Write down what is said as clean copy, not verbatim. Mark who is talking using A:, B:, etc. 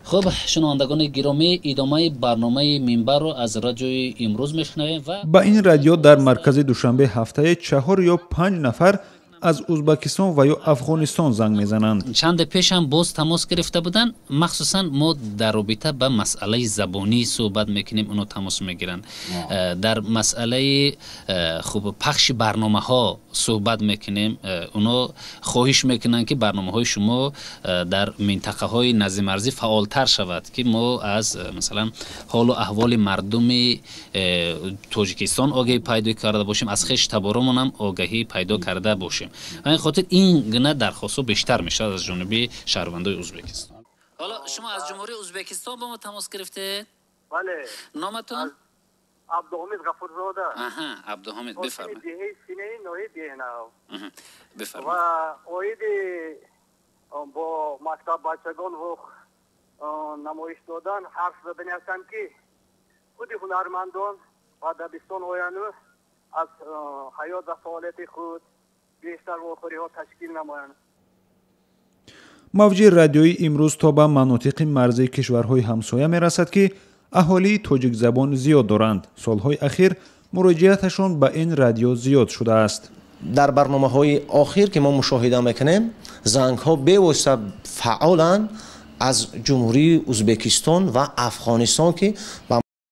A: Хуб, шунавандагони гиромӣ, идомаи барномаи Минбарро аз Радиои Имрӯз мешунавем ва
B: Ба ин радио дар маркази Душанбе ҳафтае чаҳор ё панҷ нафар аз Узбакистон ва ё Афғонистон занг мезананд.
A: Чанде пешам боз тамос гирифта буданд. Махсусан мо дар робита ба масъалаи забонӣ суҳбат мекунем, оно тамос мегиранд. Дар масъалаи хуб, пахши барномаҳо суҳбат мекунем, оно хоҳиш мекунанд, ки барномаҳои шумо дар минтақаҳои наздимарзӣ фаъолтар шавад, ки мо аз, масалан, ҳолу аҳволи мардуми Тоҷикистон огаҳӣ пайдо карда бошем, аз хеш таборомонам огаҳӣ пайдо карда бошем. Ба ин хотир ин гуна дархостҳо бештар мешавад аз ҷониби шаҳрвандои Ӯзбекистон. Ҳоло шумо аз Ҷумҳурии Ӯзбекистон бо мо тамос гирифтед?
C: Бале.
A: Номатон?
C: Абдуҳамид Ғафурзода.
A: Аҳа, Абдуҳамид, бифармоед.
C: Деҳаи Синаи, ноҳияи Деҳнав.
A: Бифармоед.
C: Ва оиди бо мактаббачагон намоиш додан ҳарф задани ҳастам, ки худи ҳунармандон ба дабистон ояну аз ҳаёт ва фаъолияти худ бештар вохӯриҳо ташкил намоянд.
B: Мавҷи радиои Имрӯз то ба манотиқи марзии кишварҳои ҳамсоя мерасад, ки аҳолии тоҷикзабон зиёд доранд. Солҳои ахир муроҷиаташон ба ин радио зиёд шудааст.
D: Дар барномаҳои охир, ки мо мушоҳида мекунем, зангҳо бевосита фаъоланд аз Ҷумҳурии Узбекистон ва Афғонистон, ки ба